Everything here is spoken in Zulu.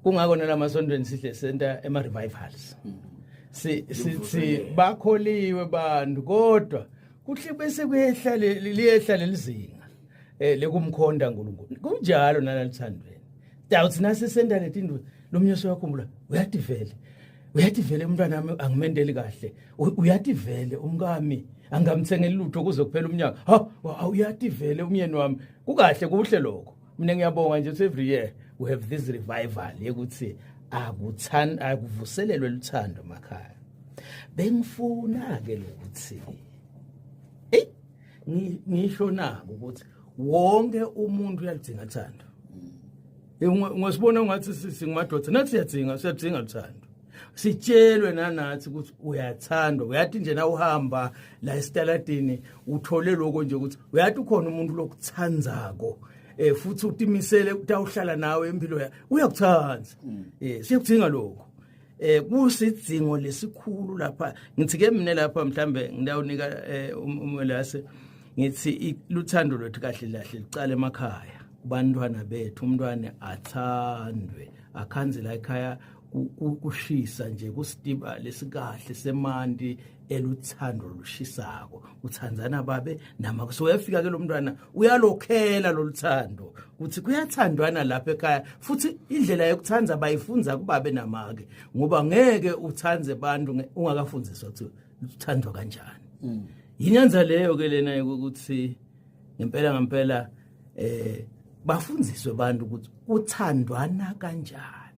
Kungako nalamasontweni sihle senta ema revivals. Si sithi bakholiwe bantu, kodwa kuhle bese kuyehla liyehla lelizinga lekumkhonda uNkulunkulu. Kunjalo nalalithandweni. Dawuthi nasesenta letinto, lo mnye uyakhumbula, uyathi vele, uyathi vele umntwana wami angimendeli kahle, uyathi vele umkami angamthengeli lutho kuze kuphela umnyaka, ha, uyathi vele umyeni wami. Kukahle, kuhle lokho. Mina ngiyabonga nje, every year we have this revival yekuthi akuthanda akuvuselelwe luthando makhaya. Bengifuna ke lokuthi hey, ngisho nako ukuthi wonke umuntu uyalidinga uthando. Ungasibona ungathi singumadoda, nathi siyadzinga, siyadzinga uthando, sitshelwe nanathi ukuthi uyathandwa. Uyathi nje na uhamba la esitaladini uthole lokho nje ukuthi uyathi ukhona umuntu lokuthandzako, futhi utimisele ukuthi awuhlala nawe empilo yakho, uyakuthanda. Siyakudinga lokho, kusidzingo lesikhulu lapha. Ngithi ke mina lapha mhlambe ngidawunika umelase, ngithi luthando lwethu kahle kahle licala emakhaya kubantwana bethu. Umntwana athandwe, akhanze la ekhaya kushisa nje, kusitiba lesikahle semanti eluthando lushisako, uthandzana babe nama. So uyafika ke lo mntwana, uyalokhela loluthando ukuthi kuyathandwana lapha ekhaya. Futhi indlela yokuthandza bayifunza kubabe namake, ngoba ngeke uthandze abantu ungakafundiswa ukuthi uthandwa kanjani. Yinyanza leyo ke lena ukuthi ngempela ngempela bafundziswe abantu ukuthi kuthandwana kanjani.